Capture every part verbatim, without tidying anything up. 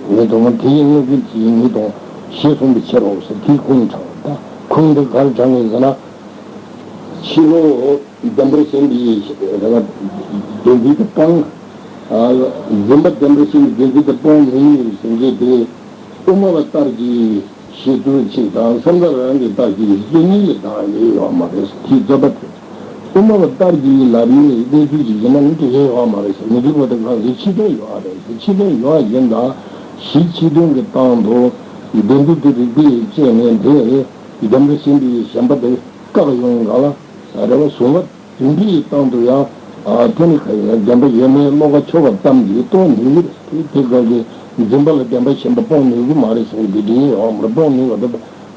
ཉིས་སྟོང་དེ་ཡི་དངོས་རྫས་དེ་ཡི་ཉིས་སྟོང་ཞེས་གསུངས་པའི་ཕྱིར་རོ་ཟེར། དེའི་ཁུངས་དྲངས་པ་དང་། ཁུངས་དེ་ག་རེ་དྲངས་ཡོད་ཟེར་ན། ཕྱི་རོལ་བདེན་པར་ཞེན་པའི་རེ་བ་བདེན་འཛིན་དེ་སྤོང་། ཨ། འཛིན་པ་བདེན་པར་ཞེན་པའི་བདེན་འཛིན་དེ་སྤོང་མི་ནུས་ཟེར་མཁན་དེ། དབུ་མ་པ་ལྟར་གྱི་བཤད་ཚུལ་གཅིག་དང་། བསམ་གཏན་རང་གི་ལྟར་གྱི་བཤད་ཚུལ་གཉིས་ལས་ལྡང་ཡོད་ཡོད་མ་རེད། དེའི་རྩོད་པ་དེ། དབུ་མ་པ་ལྟར་གྱི་ལབ་ཡས་གནས་ཚུལ་ཅིག་ཡིན་ན་མི་འགྲིག་ཡོད་མ་རེད་ཟེར། མི་འགྲིག་པ་དེ་གང་ཟེར། ཕྱི་དོན་ཡོད་རེད་ཟེར། ཕྱི་དོན་ཡོད་ཡིན་ད། གཞི་ཕྱི་དོན་གྱི་སྟེང་དུ་བདེན་འཛིན་དེ་རིགས་པས་དཔྱད་ནས་དེ་བདེན་པར་ཞེན་པའི་ཞེན་པ་དེ་བཀག་ཡོང་ག་ལ་རེ་བ། གཟུང་བ་དེ་འདྲའི་སྟེང་དུ་ཡང་། ཨ། དེ་ནི་ག་ཡིན་ན་བདེན་པ་ཡོད་མེད་བློ་ཁ་ཆོད་པ་ཙམ་གྱིས་རྟོགས་ནུས་ཀྱི་རེད། དེ་ག་གི་འཛིན་པ་ལ་བདེན་པ་ཞེན་པ་སྤོང་ནུས་ཀྱི་མ་རེད་ཟེར་གྱི་འདི་འདྲའི་ཡོད་མ་རེད། སྤོང་ནུས་པ་དེ།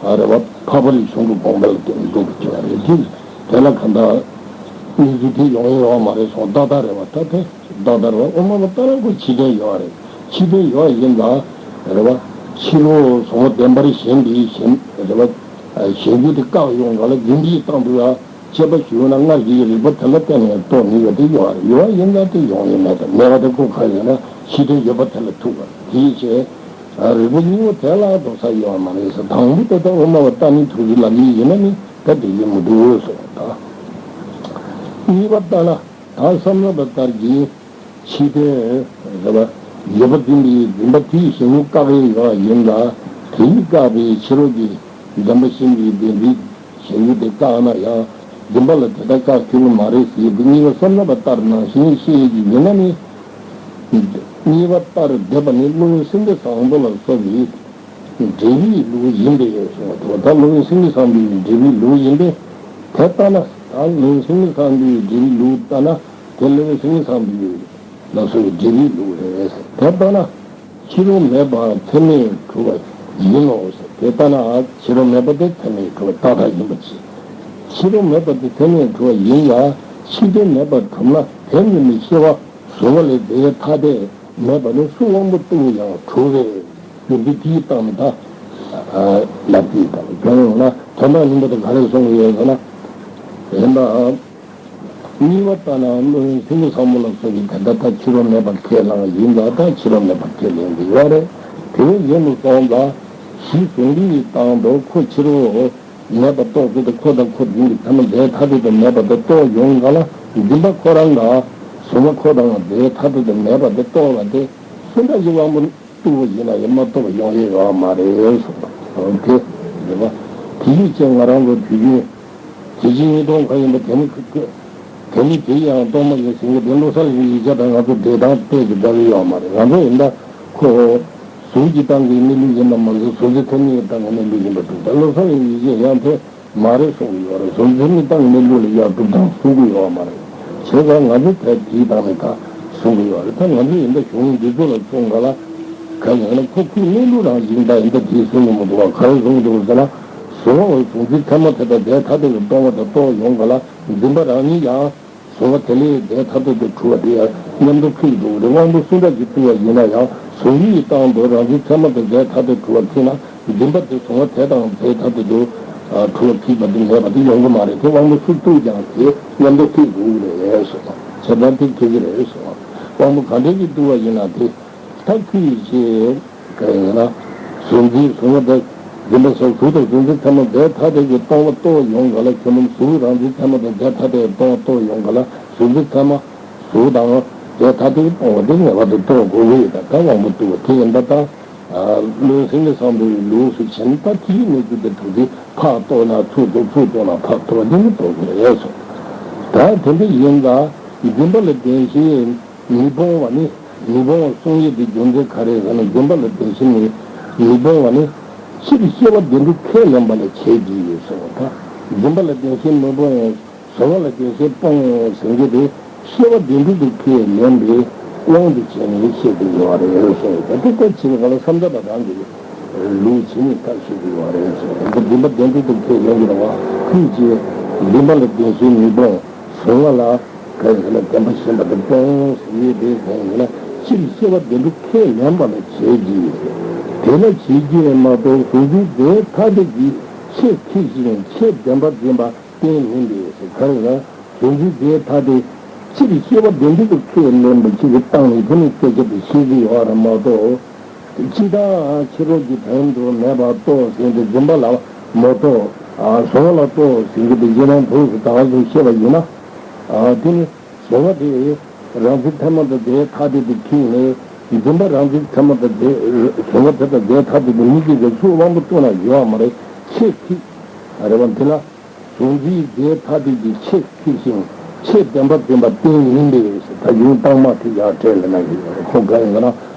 ཨ། རེ་བ་འཕགས་པ་ལས་གཞུང་གི་དགོངས་པ་ལ་བརྟེན་འགྲོ་དགོས་ཀྱི་རེད། དེ་དེ་ལ་གང་ལྟར་གནས་ཚུལ་དེ་ཡོང་ཡས་ཡོད་མ་རེད་སོང་། ཏག་ཏག་རེད་བ། ད་དེ་ཏག་ཏག་རེད་བ། དབུ་མ་པ་ལྟར་ཁོ་ཕྱི་དོན་ཡོད་རེད། ཕྱི་དོན་ཡོད་ཡིན་ད། རེད་བ། ཕྱི་རོལ་གཟུང་བ་བདེན་པར་ཞེན་པའི་ཞེན། རེད་བ། ཞེན་རྒྱུ་དེ་བཀག་ཡོང་ག་ལ་འཛིན་པའི་སྟེང་དུ་ཡང་དཔྱད་པ་ཞུས་ན་སྔར་གྱི་རིགས་པ་དེ་ལ་བརྟེན་ནས་རྟོགས་ནུས་པ་དེ་ཡོད་རེད། ཡོད་ཡིན་ད་དེ་ཡོང་ཡས་མེད་ད། མེད་པ་དེ་ཁོ་ག་ཡིན་ན་ཕྱི་དོན་ཡོད་པ་དེ་ལ་ཐུག་པ་དེའི་ཕྱིར། རིགས་པ་གཉིས་པོ་དེ་ལ་འགྲོ་ས་ཡོད་མ་རེད་ཟེར། དང་པོ་དེ་ད་དབུ་མ་པ་ལྟར་ནི་ཐུགས་རྗེ་ལབ་ཡས་ཡིན་ན་ནི་ད་འགྲིག་གི་མི་འདུག་ཟེར་བ་དང་། གཉིས་པ་ལྟར་ན། ད་བསམ་གཏན་པ་ལྟར་གྱི་ཕྱི་དོན་རེད་བ། ཡོད་པ་འཛིན་པའི་འཛིན་པ་དེའི་ཞེན་ཡུལ་བཀག་ཡས་ཡོད་ཡིན་ལ། དེ་ཡིས་བཀག་པའི་ཕྱི་རོལ་གྱི་བདེན་པར་ཞེན་པའི་བདེན་འཛིན་ཞེན་ཡུལ་དེ་བཀག་ན་ཡང་འཛིན་པ་ལ་དེ་ལྟར་བཀག་ཐུབ་ཀྱི་མ་རེད་ཟེར་ཡས་དེ། གཉིས་པ་བསམ་གཏན་པ་ལྟར་ནང་བཞིན་བཤད་ཡས་ཀྱི་ཡིན་ན་ནི། གཉིས་པ་ལྟར་འདོད་པ་ནི་སློབ་དཔོན་སེང་གེ་བཟང་པོ་ལ་སོགས་པའི་འགྲེལ་པའི་ལུགས་ཡིན་པས་གསུངས་པ་དང་། ད་སློབ་དཔོན་སེང་གེ་བཟང་པོའི་འགྲེལ་པའི་ལུགས་ཡིན་པས་དེ་ལྟ་ན། ད་སློབ་དཔོན་སེང་གེ་བཟང་པོའི་འགྲེལ་པའི་ལུགས་ལྟ་ན། དེ་སློབ་དཔོན་སེང་གེ་བཟང་པོའི་ལ་སོགས་པའི་འགྲེལ་པའི་ལུགས་རེད། དེ་ལྟ་ན། ཕྱི་རོལ་མེད་པ་ཚད་མས་གྲུབ་པ་ཡིན་ནོ། དེ་ལྟ་ན་ཕྱི་རོལ་མེད་པ་དེ་ཚད་མས་གྲུབ་པ་ཏག་ཏག་ཡིན་པ་ཅིག་ཕྱི་རོལ་མེད་པ་དེ་ཚད་མས་གྲུབ་པ་ཡིན་ཡང་ཕྱི་དོན་མེད་པར་གྲུབ་ན་དེ་ནི་མི་ཤེས་པ། གཟུང་བ་ལས་འདས་ཐ་དད་མེད་པ་ནི་སུ་དབང་པོ་ལྟ་བུ་ཡང་གྲུབ་པས། རྒྱུ་མཚན་དེའི་སྟེང་ནས་ད་ལབ་ཀྱི་དང་། དོན་ཡོང་ན་དོན་དམ་ཡིན་པ་དེ་ག་རེ་གསུང་གི་ཡོད་ཟེར་ན། ཡིན་པ། གཉིས་པ་ལྟར་ན་སེང་གེ་བཟང་པོ་ལ་སོགས་ཀྱིས་དེ་ལྟར་ད་ཕྱི་རོལ་མེད་པར་ཁས་བླངས་ཡིན་ལ། ད་ཕྱི་རོལ་མེད་པར་ཁས་ལེན་གྱི་ཡོད་རེད། དེ་བས་གཞན་དུ་སོང་ཙང་གཞི་གཟུང་འཛིན་གྱི་སྟེང་དུ་ཁོ་ཕྱི་རོལ་མེད་པར་རྟོགས་ཚུལ་དེ་ཁོ་དང་ཁོ་འཛིན་གྱི་ཚད་མ་འདས་ཐ་དད་དུ་མེད་པ་དེ་རྟོགས་ཡོང་ག་ལ། འཛིན་པ་ཁོ་རང་ལ་གཟུང་བ་ཁོ་དང་འདས་ཐ་དད་དུ་མེད་པ་དེ་རྟོགས་པ་དེ་སུ་འདྲ་ཞིག་དབང་པོ་ལྟ་བུ་ཡིན་ན་ཡང་མ་རྟོགས་པ་ཡོང་ཡས་ཡོད་མ་རེད་གསུངས་པ་དེ་རེད་པ། དེ་ཡིན་ཕྱིར་ང་རང་ཚོ་དུས་རྒྱུན་དེ་བཞིན་ཉིད་སྟོང་གང་ཡིན་པ་དེ་ནི་དེ་ནི་དེ་ཡང་རྟོགས་མ་ཡིན་ཟེར་མཁན་དེ་བློ་གསལ་གྱི་ཡིག་ཆ་དང་ང་ཚོ་འབྲེལ་སྟངས་དཔེ་ཅིག་འདྲ་གི་ཡོད་མ་རེད། ང་ཚོ་ཡིན་ད་ཁོ་གཟུགས་ཀྱི་སྟེང་གི་གནས་ལུགས་ཡིན་པ་མ་ཟད་གཟུགས་འཛིན་ཚད་མའི་སྟེང་གི་གནས་ལུགས་ཡིན་པ་འདུག་ད་བློ་གསལ་གྱི་ཡིག་ཆས་ཡང་དེ་མ་རེད་གསུང་གི་ཡོད་རེད། གཟུགས་འཛིན་ཚད་མའི་སྟེང་གི་གནས་ལུགས་ལ་ཡང་གྲུབ་སྟངས་གསུང་གི་ཡོད་མ་རེད། བྱས་ཙང་ང་ཚོ་དེ་དེའི་སྟེང་ནས་ད་གསུང་གི་ཡོད་རེད། ད་ང་ཚོ་ཡིན་ད་གཞུང་འདི་ཚོ་ལ་མཚོན་ག་ལ། གང་ཡིན་ན་ཁོ་ཁོའི་གནས་ལུགས་རང་བཞིན་ད་ཡིན་ད་དེའི་གསུང་གི་མི་འདུག་བ། ག་རེ་གསུང་གི་འདུག་ཟེར་ན། གཟུང་བ་གཟུགས་འཛིན་ཚད་མ་དེ་དག་འདས་ཐ་དད་དུ་སྟོང་པ་དང་རྟོགས་ཡོང་ག་ལ། འཛིན་པ་རང་ཉིད་ཡང་གཟུང་བ་དེ་ལས་འདས་ཐ་དད་དུ་གྲུབ་པ་དེ་ཡང་མཉམ་དུ་ཁུག་འདུག་རེད། དབང་པོ་སུ་འདྲ་ཞིག་ལྟ་བུ་ཡིན་ན་ཡང་གཟུང་བའི་སྟེང་དུ་རང་བཞིན་ཚད་མ་དང་འདས་ཐ་དད་གྲུབ་པ་ཁུག་ན། འཛིན་པ་དེ་གཟུང་བ་དེ་དང་འདས་ཐ་དད་དུ་གྲུབ་པ་ཁུག་པ་དེ་མེད་པ་དེ་ཡོང་གི་མ་རེད། དེ་དབང་པོ་སུ་ལྟ་བུ་ཀྱང་དེ་མཉམ་དུ་ཁུག་འདུག་རེད་གསུངས། བྱས་ཙང་དེ་ཁུག་གི་རེད་གསུངས། དབང་པོ་ག་འདྲ་ཞིག་ལྟ་བུ་ཡིན་ན་དེ། ད་ཁུག་ཅེས་ག་ཡིན་ན། གཟུགས་འཛིན་གཟུང་བ་དང་འཛིན་པ་སོགས་གཟུགས་དང་གཟུགས་འཛིན་ཚད་མ་འདས་ཐ་དད་ཀྱིས་སྟོང་པ་རྟོགས་ཡོང་ག་ལ། ཁྱོད་རྣམས་གཟུགས་རང་འཛིན་ཚད་མ་དང་འདས་ཐ་དད་ཀྱིས་སྟོང་པ་རྟོགས་ཡོང་ག་ལ། གཟུགས་འཛིན་ཚད་མ་གཟུགས་དང་འདས་ཐ་དད་ཀྱིས་སྟོང་པ་དེ་ངེས་པར་དུ་རྟོགས་དགོས་ཀྱི་ཡོད། ད་ད་དབང་པོ་ལྟ་བུ་དེ་ཡིན་ད་ད། བློན་སེང་གེ་བཟང་པོའི་ལུགས་སུ་བྱས་ན་ད་དེའི་གནས་ཚུལ་དེ་ཐུག་ཚེ་ཕར་རྟོགས་ན་ཚུར་རྟོགས། ཚུར་རྟོགས་ན་ཕར་རྟོགས། འདི་ནི་རྟོགས་དགོས་རེད་གསུངས། ད་དེ་འདྲ་ཡིན་ད་འཛིན་པ་ལ་བདེན་ཞེན་མི་སྤོང་བ་ནི། མི་སྤོང་བ་གསུང་ཡས་དེ་རྒྱུ་མཚན་ག་རེ་ཟེར་ན། འཛིན་པ་ལ་བདེན་ཞེན་མི་མི་སྤོང་བ་ནི་སྤྱིར་སྐྱེ་བ་བདེན་གྲུབ་ཁས་ལེན་པ་ལ་བྱེད་ཀྱི་ཡོད་གསུངས། ད་འཛིན་པ་ལ་བདེན་ཞེན་མི་སྤོང་། གཟུང་བ་ལ་བདེན་ཞེན་སྤོང་ཟེར་མཁན་དེ་སྐྱེ་བ་བདེན་གྲུབ་ཏུ་ཁས་ལེན་པའི་དབང་དུ་བྱས་ནས་བཤད་དེ་ཡོད་རེད་གསུངས། ད་དེ་ལྟར་བྱེད་པའི་སྐབས་ལ་བསམ་གཏན་པ་རང་གི་ལུགས་ཇི་སྙེད་ལྟར་བཤད་དེ་ཡོད་རེད་གསུངས། འདི་འཛིན་པ་བདེན་གྲུབ་ཏུ་ཁས་ལེན་གྱི་རེད་བ། ཁུངས་ཀྱིས་འཛིན་པ་ལ་བདེན་ཞེན་མི་སྤོང་། གཟུང་བ་ལ་ག་རེ་ཟེར་ན་བདེན་པ་ཞེན་པ་དེ་སྤོང་ཟེར་ཡས་དེ་གང་ཡིན་ན། སྤྱིར་སྐྱེ་བ་བདེན་གྲུབ་ཁས་ལེན་པ་ལ་བྱེད་ཀྱི། དེ་ལ་བྱེད་ཀྱི་མ་གཏོགས་གཟུགས་འཛིན་འདས་ཐ་དད་ཀྱི་ཆེད་ཁེགས་ཤིང་ཆེད་བདེན་པར་འཛིན་པ་གཏན་མིན་པས་ཟེར། ག་རེ་ཟེར་ན་གཟུགས་འཛིན་འདས་ཐ་དད་སྤྱིར་སྐྱེ་བ་བདེན་གྲུབ་ཏུ་ཁས་ལེན་པ་ཞིག་གི་སྟེང་ནས་དེ་ནི་སྐད་ཆ་དེ་བཤད་ཀྱི་ཡོད་རེད་མ་གཏོགས། སྤྱི་དང་ཕྱི་རོལ་གྱི་དོན་དུ་མེད་པར་རྟོགས་ཟིན་ཏེ་འཛིན་པ་ལ་མ་རྟོགས། གཟུང་བ་ལ་རྟོགས་ཟིན་གྱི་དེ་གཞན་དོན་དུ་ད་ག་ཟུག་ཤེས་པ་ཡིན་ན། དེ་ནི་གཟུང་བ་དེ་རང་འཛིན་ཐ་མ་དང་རྫས་ཐ་དད་དུ་ཁེགས་ནས། འཛིན་པ་རང་འཛིན་ཐ་མ་དང་རྫས་གཟུང་བ་དེ་དང་རྫས་ཐ་དད་དུ་མི་ཁེགས་པའི་ཚུལ་དབང་པོ་རྟོགས་ན་ཡོད་པ་མ་རེད། ཆེས་ཁེགས་རེད་པ། འདི་ལ་གཟུང་འཛིན་རྫས་ཐ་དད་ཀྱི་ཆེས་ཁེགས་ཤིང་ཆེས་བདེན་པར་འཛིན་པ་རྟེན་ཡིན་པས། ད་ཡུལ་དྭངས་མ་དེ་ཡར་བྲལ་ལ་ན་ཡིན་ཁོ་ག་ཡིན་ན།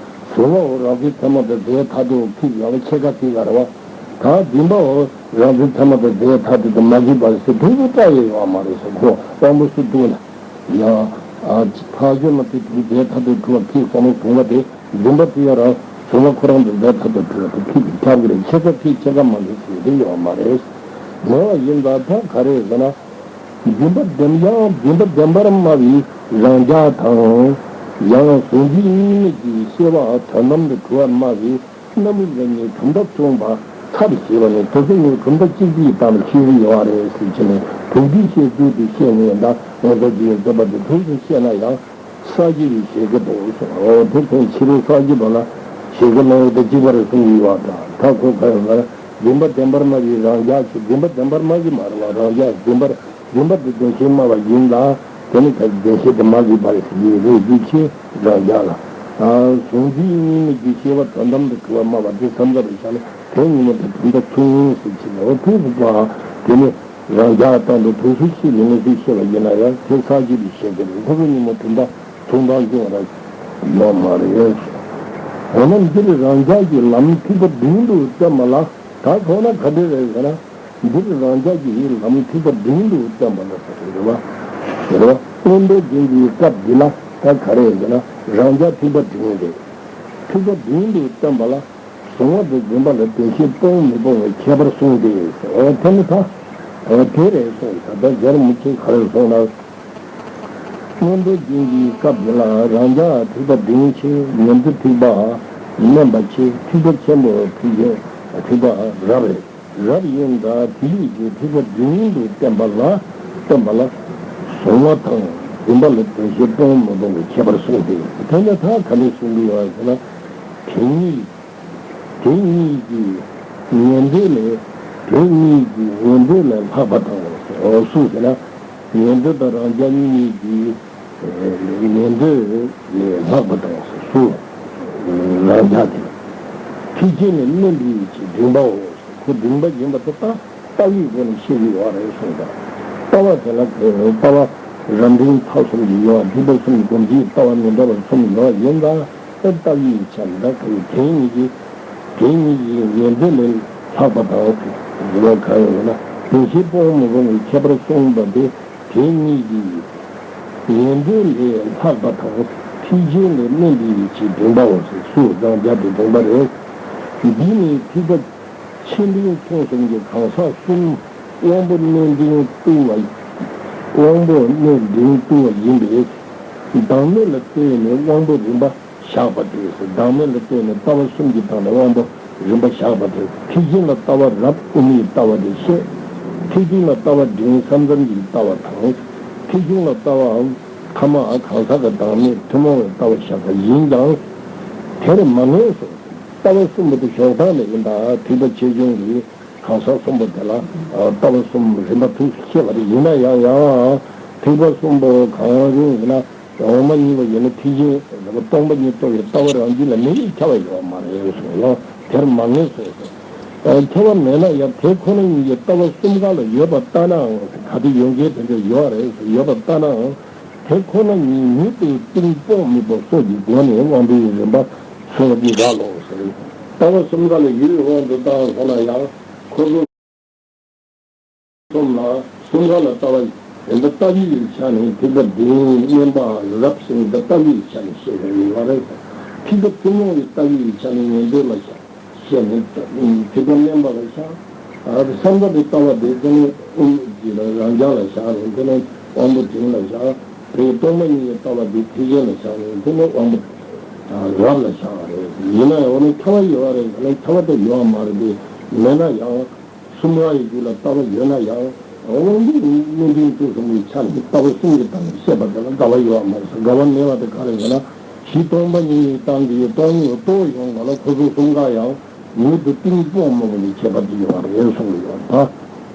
གཟུང་བའོ་རང་འཛིན་ཐ་མ་དང་རྫས་ཐ་དད་ཁེགས་ཡོད་པ་ཕྱེད་ཀ་ཁེགས་ཡོད་རེད་པ། ད་འཛིན་པའོ་རང་འཛིན་ཐ་མ་དང་རྫས་ཐ་དད་དུ་མ་ཁེགས་པ་ཟེར་དུས་སུ་སྐྲག་ཡས་ཡོད་མ་རེད་ཟེར། ཁོ་དབང་པོ་སུ་དུག་ན་ཡང་ཕ་ཇོ་མ་དེ་དུས་རྫས་ཐ་དད་དུ་ཁེགས་སོང་ན་གཟུང་བ་དེ། འཛིན་པ་དེ་ཡང་རང་གཟུང་བ་ཁོ་རང་དུ་རྫས་ཐ་དད་དུ་ཁེགས་ཁྱབ་ཀྱི་རེད། ཕྱེད་ཀ་ཁེགས་ཕྱེད་ཀ་མ་ཁེགས་ཟེར་དེ་ཡོད་མ་རེད། མེད་པ་ཡིན་ཙང་ད་ག་རེ་ཟེར་ན། འཛིན་པ་བདེན་ཡང་འཛིན་པ་བདེན་པར་སྨྲ་བའི་རང་རྒྱལ་དང་། ཡང་གཟུང་འཛིན་གཉིས་མེད་ཀྱི་ཤེས་པ་དོན་དམ་དུ་གྲུབ་པར་སྨྲ་བའི་རྣམ་རིག་འདི་གཉིས་གྲུབ་མཐའ་མཚུངས་པ་ཚར་ཞེས་པ་ནི་དེ་ཚོ་གཉིས་གྲུབ་མཐའ་གཅིག་པའི་སྟེང་ལ་ཤེས་ཀྱི་ཡོད་རེད་ཟེར་གྱི་ནས་དུག་དེ་ཤེས་དུག་དེ་ཤེས་ནས་ད་ངོ་ཚ་གྱི་ཡོད་བཟོད་པ་དེ་དུག་དེ་ཤེས་ན་ཡང་། ས་བརྒྱད་པའི་ཞེས་བྱ་དང་། འོ་དེ་དོན་ཕྱི་རོལ་ས་བརྒྱད་པ་ལ་ཞེས་བྱ་སྨྲ་བ་དང་གཅིག་པ་རེད་གསུངས་ཡོད་པ་དང་། ད་ཁོ་ག་ཡོད་ལ་འཛིན་པ་བདེན་པར་སྨྲ་བའི་རང་རྒྱལ་གྱི་འཛིན་པ་བདེན་པར་སྨྲ་གི་མ་རེད་པ། རང་རྒྱལ་འཛིན་པར་འཛིན་པ་དེ་བདེན་ཞེན་སྨྲ་བ་ཡིན་ལ། དེ་ནི་ད་བདེན་ཞེན་དེ་མ་གི་པ་རེད་ཟེར་གྱི་རེད་རྒྱུ་ཆེ་རང་རྒྱལ་ལ། གཟུང་འཛིན་གཉིས་མེད་ཀྱི་ཤེས་པ་དོན་དམ་དུ་གྲུབ་པར་སྨྲ་བ་དེ་བསམ་ཚར་བའི་ཆ་ནས་དེ་གཉིས་མ་དེ་གྲུབ་མཐའ་མཚུངས་ཟེར་གྱི་རེད། འོ་དེ་རིགས་པ་དེ་ནི། རང་རྒྱལ་དང་དུ་དུས་སུ་ཤེས་ནས་ངེས་ཤེས་ཤེས་པ་ཡིན་ན་ཡང་དེ་ས་བརྒྱད་པའི་ཞེས་བྱ་རེད། ཁོ་ཚོ་གཉིས་མོ་དོན་དག་མཚུངས་པ་འབྱུང་བ་ཡོད་མ་རེད། འོ་ན་འདིར་རང་རྒྱལ་གྱི་ལམ་ཐེག་པ་འབྲིང་དུ་བསྟན་པ་ལ་ད་གོ་ན་ག་འདྲ་རེད་ཟེར་ན། འདིར་རང་རྒྱལ་གྱི་ལམ་ཐེག་པ་འབྲིང་དུ་བསྟན་པ་ལ་ཟེར་རེད་བ། རེད་བ། སྔོན་འགྲོ་རྒྱན་གྱི་སྐབས་འདི་ལ་ད་ག་རེ་ཟེར་ན་རང་རྒྱལ་ཐེག་པ་འབྲིང་རེད། ཐེག་པ་འབྲིང་དུ་བསྟན་པ་ལ། གཟུང་བ་དང་འཛིན་པ་ལ་བདེན་ཞེན་སྤོང་མི་སྤོང་བའི་ཁྱད་པར་གསུངས་ཏེ། འོ་དེ་ནི་ད། འོ་དེ་རེད་གསུངས། ད་ལྟ་རྒྱལ་བ་མུ་ཁྱུད་ག་རེ་གསུངས་ན། སྔོན་འགྲོ་རྒྱན་གྱི་སྐབས་འདི་ལ་རང་རྒྱལ་ཐེག་པ་འབྲིང་ཆེ། ཉོན་སྒྲིབ་ཐེག་པ་དམན་པ་ཆེ། ཐེག་པ་ཆེན་པོ་ཐེག་ཆེན་ཐེག་པ་རབ་རེད། རབ་ཡིན་ད་དེ་ཡིས་ཀྱི་ཐེག་པ་འབྲིང་དུ་བསྟན་པ་ལ་བསྟན་པ་ལ། གཟུང་བ་དང་འཛིན་པ་ལ་བདེན་ཞེན་སྤོང་མི་སྤོང་གི་ཁྱད་པར་གསུངས་ཏེ། དེ་ནི་ད་ག་ནས་གསུང་གི་ཡོད་ཟེར་ན། དེ་གཉིས། དེ་གཉིས་ཀྱི་ཉན་ཐོས་ལས། དེ་གཉིས་ཀྱི་ཉན་ཐོས་ལས་ལྷག་པ་དང་། འོ་སུ་ཟེར་ན། ཉན་ཐོས་དང་རང་རྒྱལ་གཉིས་ཀྱི་ཉན་ཐོས་ལས་ལྷག་པ་དང་སུ། རང་རྒྱལ་དེ། ཐེག་ཆེན་ལས་དམན་པའི་ཕྱིར་འབྲིང་པའོ། ཁོ་འབྲིང་པ་ཡིན་པ་དེ་ལྟ་ལྟ་བའི་སྒོ་ནས་བཤད་ཀྱི་ཡོད་རེད་གསུངས་པ། ལྟ་བ་དེ་ལ་ལྟ་བ་རབ་འབྲིང་ཐ་གསུམ་གྱི་ཡོད། ཐེག་པ་གསུམ་སྒོམ་བྱེད་ལྟ་བ་མི་འདྲ་བ་གསུམ་ཡོད་ཡིན་ལ། ལྟ་བའི་ཆ་ནས་ད་ག་དེ་གཉིས་ཀྱི་དེ་གཉིས་ཀྱི་ཉན་ཐོས་ལས་ལྷག་པ་དང་། རེ་བ་གང་ཡོད་ན་བདེན་ཞེན་སྤོང་མི་སྤོང་གི་ཁྱད་པར་གསུངས་པ་དེ། དེ་གཉིས་ཀྱི་ཉན་ཐོས་ལས་ལྷག་པ་དང་། ཐེག་ཆེན་ལས་དམན་པའི་ཕྱིར་འབྲིང་པའོ་ཟེར། སུ་རང་རྒྱལ་དེ་འབྲིང་པ་རེད། འདི་ནི་ཐེག་པ་ཆེ་འབྲིང་ཆུང་གསུམ་གྱི་གང་ཟག་གསུམ། དབང་པོ་དམན་འབྲིང་བཏུ་བ། དབང་པོ་དམན་འབྲིང་བཏུ་བ་ཡིན་པས། བདག་མེད་ལ་ལྟོས་ནས་དབང་པོ་རིམ་པ་བཞག་པ་སྟེ། བདག་མེད་ལ་ལྟོས་ནས་ལྟ་བ་གསུམ་གྱི་སྟེང་ནས་དབང་པོ་རིམ་པ་བཞག་པ་སྟེ། ཐེག་ཆེན་ལ་ལྟ་བ་རབ་དབུ་མའི་ལྟ་བ་དེ་བཤད། ཐེག་འབྲིང་ལ་ལྟ་བ་འབྲིང་ས་མཚམས་ཀྱི་ལྟ་བ་དང་། ཐེག་ཆུང་ལ་ལྟ་བ་ཐ་མ་གང་ཟག་གི་བདག་མེད་ཐུན་མོང་བའི་ལྟ་བ་བཞག་པ་ཡིན་ཀྱང་། དེར་མ་ངེས་སོ། ལྟ་བ་གསུམ་པོ་དེ་ཞོགས་ཐང་ནས་ཡིན་ད། ཐེག་པ་ཆེ་ཆུང་གི་གང་ཟག་གསུམ་པོ་དེ་ལ་ལྟ་བ་གསུམ་རིམ་པ་མཐུན་ཞེས་པ་རེད། ཡིན་ན་ཡང་ཡང་ཐེག་པ་གསུམ་པོ་གང་རུང་ཡིན་ན། འོག་མ་གཉིས་པ་ཡོད་ན་ཐེག་ཆེན་རེད་པ། སྟོང་པ་ཉིད་རྟོགས་པའི་ལྟ་བ་རང་རྒྱུད་ལ་མེད་པའི་ཁྱབ་པ་ཡོད་མ་རེད་གསུངས་ལ། དེར་མ་ངེས་སོ། ཁྱབ་པ་མེད་ན་ཡང་དེ་ཁོ་ན་ཉིད་ཀྱི་ལྟ་བ་གསུམ་ཀ་ལ་ཡོད་པ་ལྟ་ནའང་། ག་དུས་ཡོད་མཁན་དེ་འདྲ་ཡོད་རེད་ཡོད་པ་ལྟ་ནའང་། དེ་ཁོ་ན་ཉིད་ཉིད་དུ་གཏིང་སྤོང་མི་སྤོང་སོགས་ཀྱི་སྒོ་ནས་དབང་པོའི་རིམ་པ་མཚུངས་པ་འདི་རག་ལོ་ཟེར། ལྟ་བ་གསུམ་ཀ་ལ་ཡུལ་དབང་དུ་བཏང་སོང་ན་ཡང་ཁོ་ཚོ། གསུམ་ལ། གསུམ་ཀ་ལ་ལྟ་བ་ཡིན་ད་ལྟ་བའི་ཆ་ནས་ཐེག་པ་འབྲིང་དམན་པ་རབ་ཟེར་ད་ལྟ་བའི་ཆ་ནས་བཤད་པ་ཡིན་པ་རེད། ཐེག་པ་ཐུན་མོང་བའི་ལྟ་བའི་ཆ་ནས་ཉན་ཐོས་ལ་བཤད་བཤད་ནས་ཐེག་པ་དམན་པ་ལ་བཞག་བསམ་པ་དེ་ལྟ་བ་དེ་དེ་ནས་དབུ་མའི་ལ་རང་རྒྱལ་ལ་བཞག་རེད། དེ་ནས་དབང་པོ་འབྲིང་ལ་བཞག་དེ་སྟོང་པ་ཉིད་ཀྱི་ལྟ་བ་དེ་ཐེག་ཆེན་ལ་བཞག་རེད། དེ་ནས་དབང་པོ་རབ་ལ་བཞག་རེད། ཡིན་ན་ཡང་འོ་ན་ཁྱབ་པ་ཡོད་རེད། ཁྱབ་པ་དེ་ཡོད་མ་རེད། དེ་མེད་ན་ཡང་། གསུམ་ཀ་ཡི་རྒྱུད་ལ་ལྟ་བ་ཡོད་ན་ཡང་། དབང་པོ་དམན་འབྲིང་བཏུ་གསུམ་གྱི་ཆ་ནས་ལྟ་བ་གསུམ་གྱི་སྟེང་ནས་བཤད་པ་དེ་ལ་འགལ་བ་ཡོད་པ་མ་ཟད། འགལ་བ་མེད་པ་དེ་ག་རེ་ཟེར་ན། གཞི་སྟོང་པ་ཉིད་ནི་སྟེང་གི་སྟོང་ཉིད་ལ་རྟོགས་ཡོང་བ་ལ་ཁོ་ཚོ་གསུམ་ཀ་ཡང་ཡུལ་དུ་གཏིང་དཔོག་མོས་པ་གི་ཁྱད་པར་གྱིས་ཡོད་པ་རེད་གསུངས་ཡོད་པ།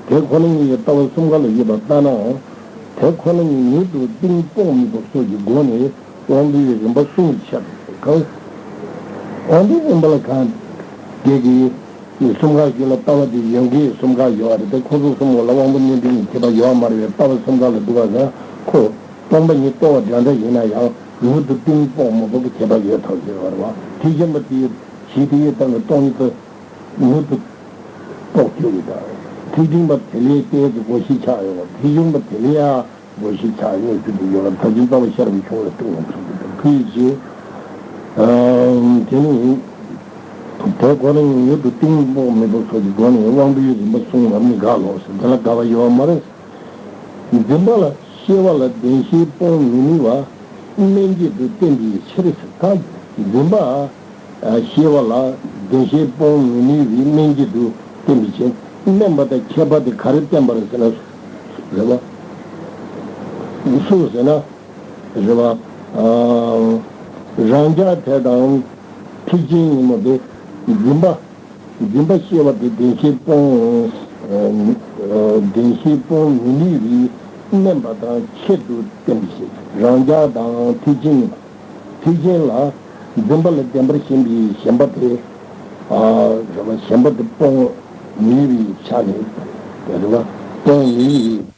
དེ་ཁོ་ན་ཉིད་ཀྱི་ལྟ་བ་གསུམ་ཀ་ལ་ཡོད་པ་ལྟར་ནའང་། དེ་ཁོ་ན་ཉིད་ཡུལ་དུ་གཏིང་དཔོག་མོས་པ་སོགས་ཀྱི་སྒོ་ནས་དབང་པོའི་རིམ་པ་གསུམ་གྱི་ཆ་དེ་གང་། དབང་པོའི་རིམ་པ་ལ་གང་། སྐད་ཀྱི། གསུམ་ཀ་ཡོད་ལ་ལྟ་བ་དེ་ཡོད་མཁན་གསུམ་ཀ་ཡོད་རེད་དེ་ཁོ་ཚོ་གསུམ་པོ་ལ་དབང་པོ་གནས་འདྲེན་གྱི་ཁྱད་པར་ཡོད་མ་རེད་པས་ལྟ་བ་གསུམ་ཀ་ལ་འདུ་བ་ན་ཁོ། སྟོང་པ་ཉིད་རྟོགས་པ་འདྲ་འདྲ་ཡིན་ན་ཡང་ཡུལ་དུ་གཏིང་དཔོག་མོས་པ་གི་ཁྱད་པར་ཡོད་ཐག་ཆོད་པ་རེད་བ། ཐེག་ཆེན་པ་དེའི་གཞི་དེའི་སྟེང་གི་སྟོང་ཉིད་དུ་ཡུལ་དུ་རྟོགས་ཐུབ་ཀྱི་དང་། ཐེག་ཆེན་པ་དེ་ལས་གཏེར་གྱི་གོ་ཤེས་ཆགས་ཡོང་བ་ཐེག་ཆེན་པ་དེ་ལས་ཡང་གོ་ཤེས་ཆགས་ཡོང་ཐུབ་ཀྱི་ཡོད་ལ་ཐབས་ཆེན་རྩ་བ་ཤར་བའི་ཆུང་བའི་སྟེང་ལ་ཚུགས་ཀྱི་འདུག་ཁོའི་རྗེས། དེ་ནི། དེ་ཁོ་ན་ཉིད་ཡུལ་དུ་གཏིང་དཔོག་མོས་པ་སོགས་ཀྱི་སྒོ་ནས་དབང་པོའི་རིམ་པ་གསུམ་ལ་མི་དགག་ལོ་ཟེར་དེ་ལ་དགག་པ་ཡོད་མ་རེད། འཛིན་པ་ལ་ཤེས་པ་ལ་བདེན་ཞེན་སྤོང་མི་ནུས་པ་དམན་བཅོས་དུ་བསྟན་པའི་ཕྱིར་ཟེར་ད། འཛིན་པ་ཤེས་པ་ལ་བདེན་ཞེན་སྤོང་མི་ནུས་པའི་དམན་བཅོས་དུ་བསྟན་པའི་ཕྱིར་དམན་པ་དང་ཁྱད་པར་དེ་ག་རེ་བསྟན་པ་རེད་ཟེར་ན། རེད་བ། སུ་ཟེར་ན། རེད་བ། རང་རྐྱ་དེ་དང་ཐེག་ཆེན་ཉོན་མོངས་དེ་འཛིན་པ། འཛིན་པ་ཤེས་པ་དེ་བདེན་ཞེན་སྤོང་། བདེན་ཞེན་སྤོང་མི་ནུས་པའི་དམན་པ་དང་ཆེད་དུ་བསྟན་པའི་ཕྱིར་རང་རྐྱ་དང་ཐེག་ཆེན། ཐེག་ཆེན་ལ་འཛིན་པ་ལ་བདེན་པར་ཞེན་པའི་ཞེན་པ་དེ། རེད་བ་ཞེན་པ་དེ་སྤོང་ནུས་པའི་ཆ་ནས་རེད་བ་སྤོང་ནུས་པའི།